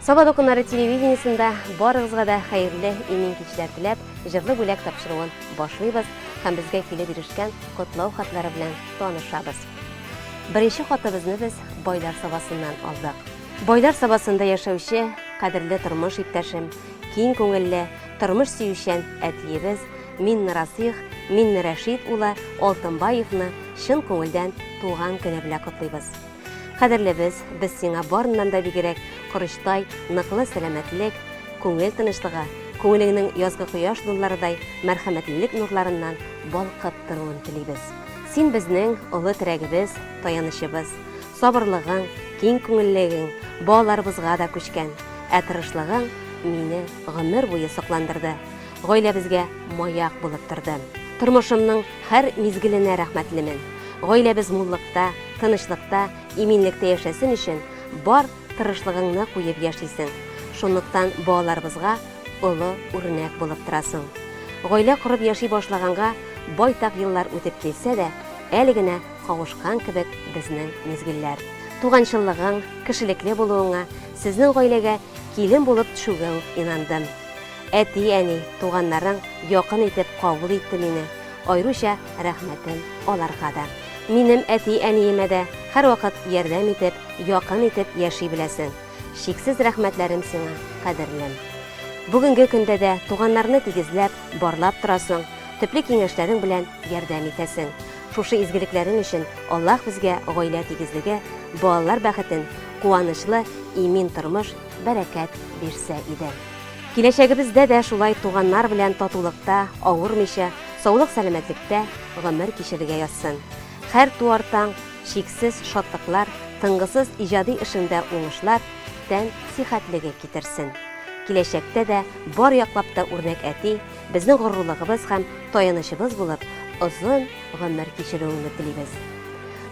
Саба дулкыннары телевидениесендә барыгызга да хәерле имин кичләр теләп, җырлы бүләк тапшыруын башлыйбыз һәм безгә килеп ирешкән котлау хатлары белән танышабыз. Беренче хатыбызны без Байлар Сабасыннан алдык. Байлар Сабасында яшәүче кадерле тормыш иптәшем, киң күңелле, тормыш сөючән әтиебез Миннерасыйх Миннерәшит улы Алтынбаевны чын күңелдән туган көне белән котлыйбыз. Кадерлебез, без сиңа барыннан да бигрәк корычтай ныклы сәламәтлек, күңел тынычлыгы, күңелеңнең язгы кояш нурларыдай мәрхәмәтлелек нурларыннан балкып торуын телибез. Син безнең олы терәгебез, таянычыбыз. Сабырлыгың, киң күңеллегең балаларыбызга да күчкән, ә тырышлыгың мине гомер буе сокландырды, гаиләбезгә маяк булып торды. Тормышымның һәр мизгеленә рәхмәтлемен. Гаиләбез муллыкта, тынычлыкта, иминлектә яшәсен өчен бар тырышлыгыңны куеп яшисең. Шунлыктан балаларыбызга олы үрнәк булып торасың. Гаилә корып яши башлаганга байтак еллар үтеп килсә дә, әле генә кавышкан кебек безнең мизгелләр. Туганчыллыгың, кешелекле булуыңа, сезнең гаиләгә килен булып төшүгә үк инандым. Әти-әни, туганнарың якын итеп кабул итте мине, аеруча рәхмәтем аларга да. Минем әти-әниемә дә һәрвакыт ярдәм итеп, якын итеп яши беләсең. Чиксез рәхмәтләрем сиңа, кадерлем. Бүгенге көндә дә туганнарны тигезләп, барлап торасың, төпле киңәшләрең белән ярдәм итәсең. Шушы изгелекләрең өчен Аллаһ безгә гаилә тигезлеге, балалар бәхетен, куанычлы, имин тормыш, бәрәкәт бирсә иде. Киләчәгебездә дә шулай туганнар белән татулыкта, авырмыйча, саулык-сәламәтлектә гомер кичерергә язсын. Һәр туар таң, чиксез шатлыклар, тынгысыз иҗади эшеңдә уңышлар, тән сихәтлеге китерсен. Киләчәктә дә бар яклап та үрнәк әти, безнең горурлыгыбыз һәм таянычыбыз булып, озын гомер кичерүеңне телибез.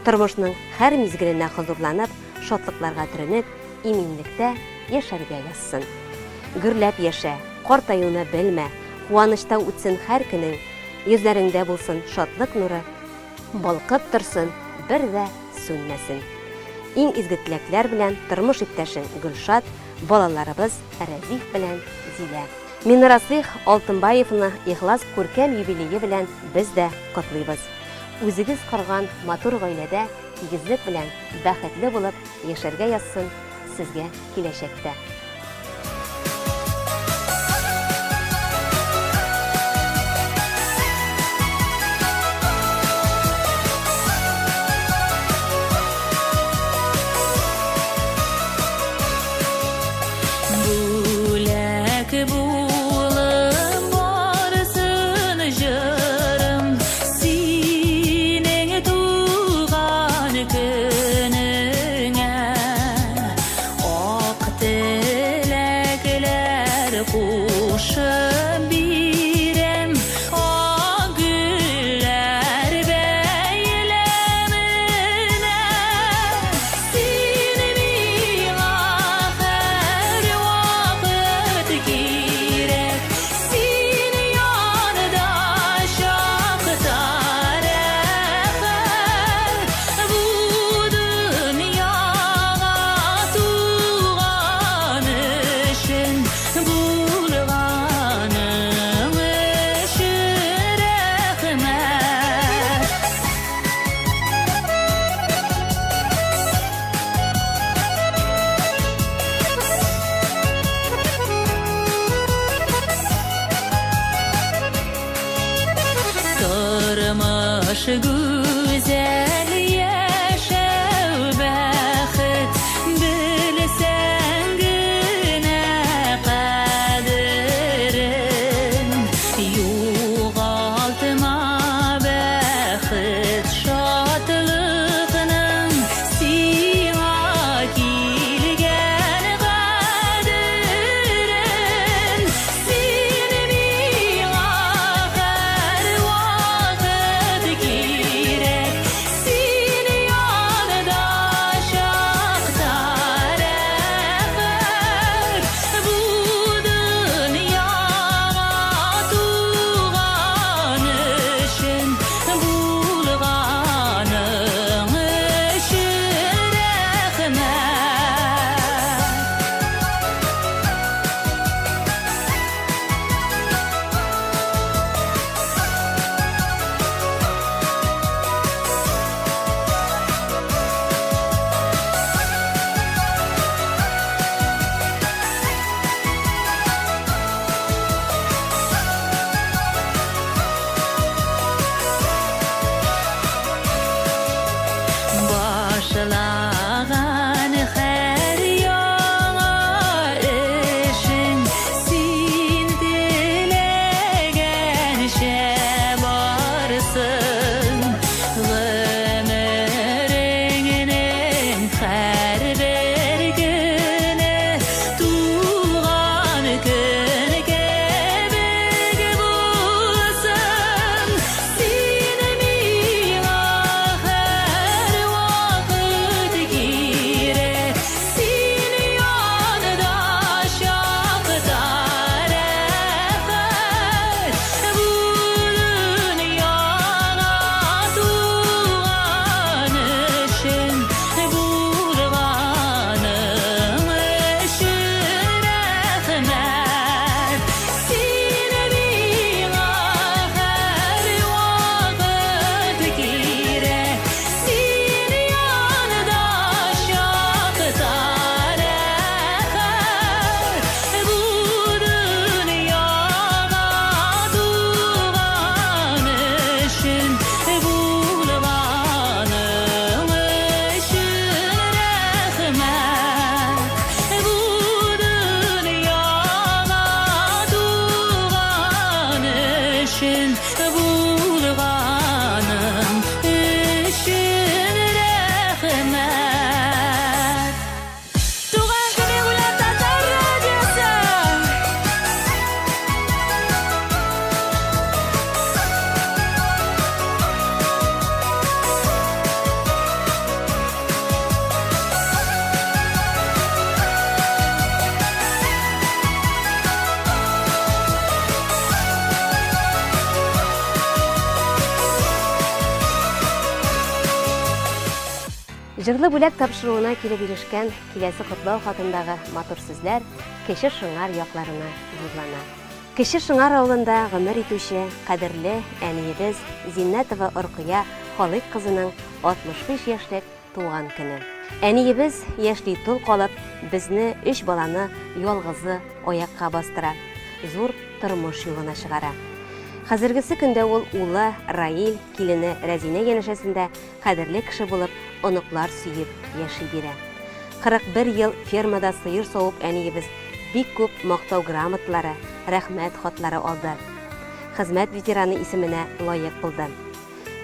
Тормышның һәр мизгеленә хозурланып, шатлыкларга төренеп, иминлектә яшәргә язсын. Гөрләп яшә, картаюны белмә, куанычта үтсен һәр көнең, йөзләреңдә булсын шатлык нуры, балкып торсын, бер дә сүнмәсен. Иң изге теләкләр белән тормыш иптәшең Гөлшат, балаларыбыз Рәзиф белән Зилә. Миннерасыйх Алтынбаевны ихлас күркәм юбилее белән без дә котлыйбыз. Үзегез корган матур гаиләдә тигезлек белән бәхетле булып яшәргә язсын сезгә киләчәктә. Бүләк булып барсын җырым синең туган көнеңә. Ак теләкләр кушып бирәм, ак гөлләр бәйләменә. Син миңа һәрвакыт кирәк, син янда чакта рәхәт. Бу дөньяга туган өчен, булганың өчен рәхмәт. Тормыш гүзәл, яшәү бәхет, белсәң генә кадерен. Югалтма бәхет, шатлыкның сиңа килгән кадерен. Син миңа һәрвакыт кирәк. Җырлы бүләк тапшыруына килеп ирешкән киләсе котлау хатындагы матур сүзләр Кече Шыңар якларына юллана. Кече Шыңар авылында гомер итүче кадерле әниебез Зиннәтова Оркыя Халыйк кызының 65 яшьлек туган көне. Әниебез яшьли тол калып, безне, өч баланы ялгызы аякка бастыра, зур тормыш юлына чыгара. Хәзергесе көндә ул улы Раил, килене Рәзинә янәшәсендә кадерле кеше булып, оныклар сөеп яши бирә. 41 ел фермада сыер савып әниебез бик күп мактау грамоталары, рәхмәт хатлары алды. Хезмәт ветераны исеменә лаек булды.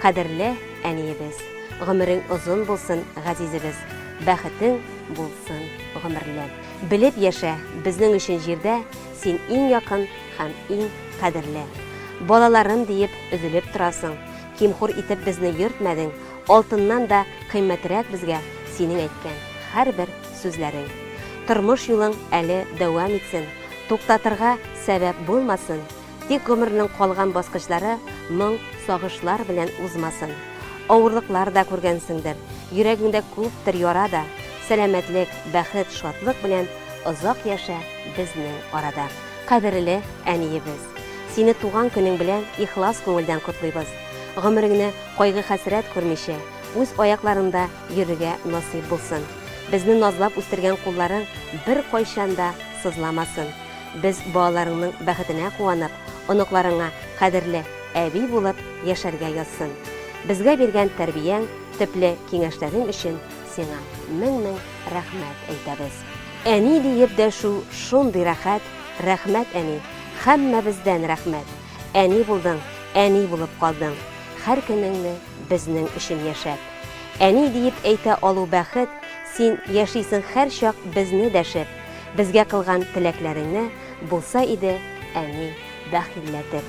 Кадерле әниебез, гомерең озын булсын, газизебез, бәхетең булсын гомерле. Белеп яшә, безнең өчен җирдә син иң якын һәм иң кадерле. Балаларым диеп өзелеп торасың, ким-хур итеп безне йөртмәдең, алтыннан да кыйммәтрәк безгә синең әйткән һәрбер сүзләрең. Тормыш юлың әле дәвам итсен, туктатырга сәбәп булмасын, Тик гомернең калган баскычлары моң, сагышлар белән узмасын. Авырлыклар да күргәнсеңдер, йөрәгеңдә күптер яра да, сәламәтлек, бәхет, шатлык белән озак яшә безнең арада. Кадерле әниебез! Сине туган көнең белән ихлас күңелдән котлыйбыз. Гомереңне кайгы-хәсрәт күрмичә, үз аякларыңда йөрергә насыйп булсын. Безне назлап үстергән кулларың беркайчан да сызламасын. Без балаларыңның бәхетенә куанып, оныкларыңа кадерле әби булып яшәргә язсын. Безгә биргән тәрбияң, төпле киңәшләрең өчен сиңа мең-мең рәхмәт әйтәбез. Әни диеп дәшү шундый рәхәт, рәхмәт, әни, һәммәбездән рәхмәт. Әни булдың, әни булып калдың, һәр көнеңне безнең өчен яшәп. Әни диеп әйтә алу бәхет, син яшисең һәрчак безне дәшеп. Безгә кылган теләкләреңне булса иде, әни, бәхилләтеп.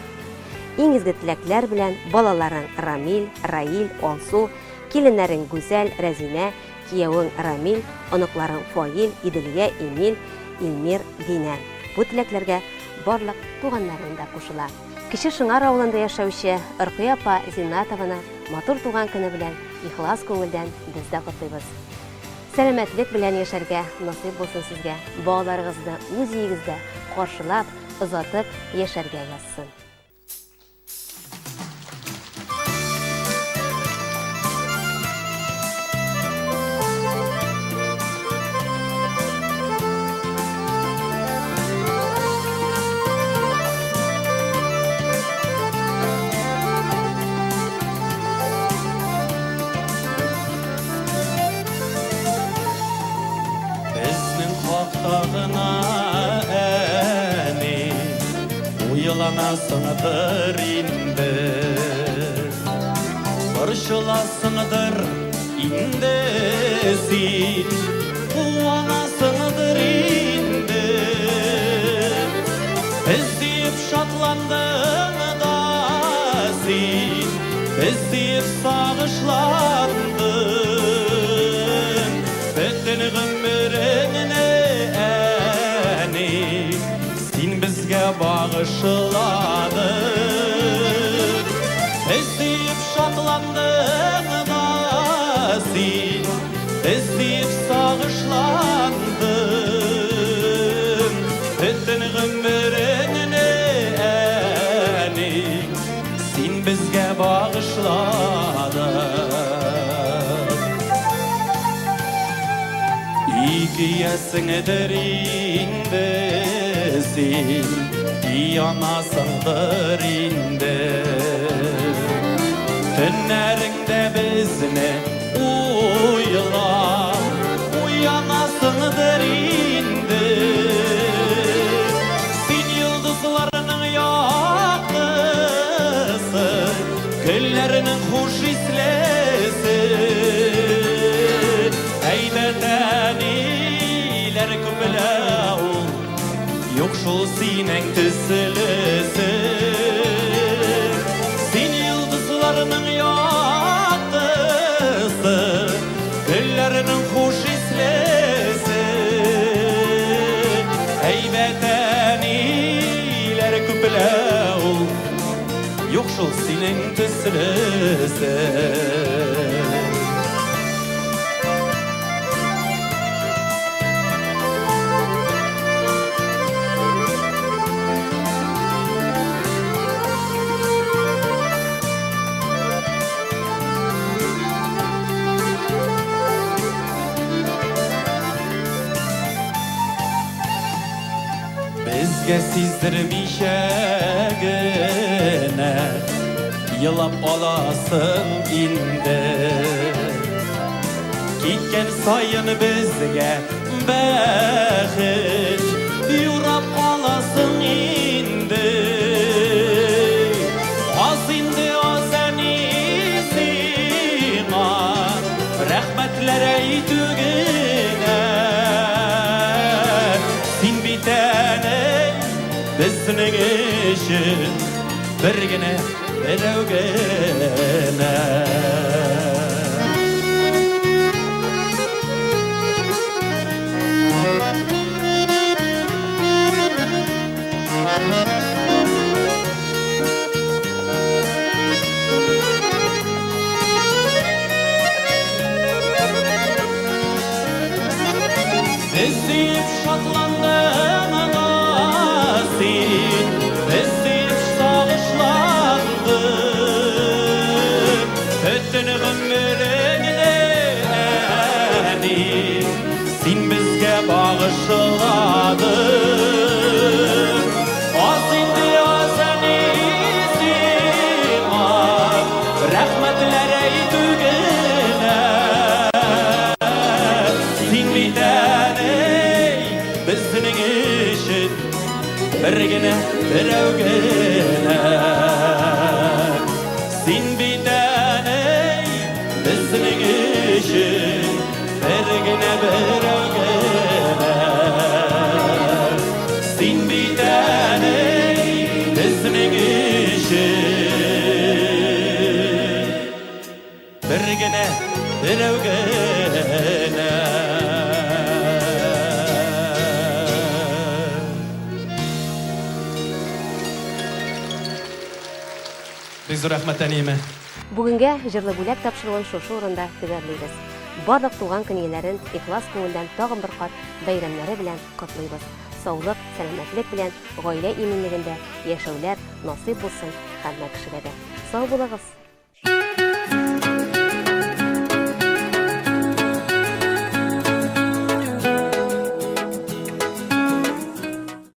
Иң изге теләкләр белән балаларың Рамил, Раил, Алсу, киленнәрең Гүзәл, Рәзинә, киявең Рамил, оныкларың Фаил, Иделия, Эмиль, Илмир, Динә. Бу теләкләргә барлык туганнарың да кушыла. Кече Шыңар авылында яшәүче Оркыя апа Зиннатованы матур туган көне белән ихлас күңелдән без дә котлыйбыз. Сәламәтлек белән яшәргә насыйп булсын сезгә, балаларыгызны үз өегездә каршылап, озатып яшәргә язсын. Безнең хакта гына әни Уйланасыңдыр инде Борчыласыңдыр инде син Куанасыңдыр инде Без диеп шатландың да син Без диеп сагышландың Бөтен гомереңне әни Син безгә багышладың Без диеп шатландың да син Без диеп сагышландың Бөтен гомереңне әни Син безгә багышладың. Ике ясеңдер инде син, Янасыңдыр инде. Төннәреңдә безне уйлап, Уянасыңдыр инде. Син йолдызларның яктысы, Гөлләрнең хуш ислесе. Әйбәт әниләр күплә ул, Юк шул синең төслесе. Син йолдызларның яктысы, Гөлләрнең хуш ислесе. Әйбәт әниләр күплә ул, Юк шул синең төслесе. Безгә сиздермичә генә Елап аласың инде. Киткән саен безгә бәхет Юрап каласың инде. Аз инде аз әни сиңа Рәхмәтләр әйтү генә. Син бит әни безнең өчен Бер генә берәү генә. Без сөеп шатландың да син, без сөеп сагышландың. Бөтен гомереңне, әни, син безгә багышладың. Аз инде аз әни сиңа, рәхмәтләр әйтү генә. Син бит әни безнең өчен бер генә берәү генә. Син бит әни безнең өчен бер генә берәү генә. Син бит әни безнең өчен бер генә берәү генә. Бик зур рәхмәт әниемә. Бүгенгә җырлы бүләк тапшыруын шушы урында төгәллибез. Барлык туган көн ияләрен ихлас күңелдән тагын бер кат бәйрәмнәре белән котлыйбыз. Саулык, сәламәтлек белән гаилә иминлегендә яшәүләр насыйп булсын һәммә кешегә дә. Сау булыгыз!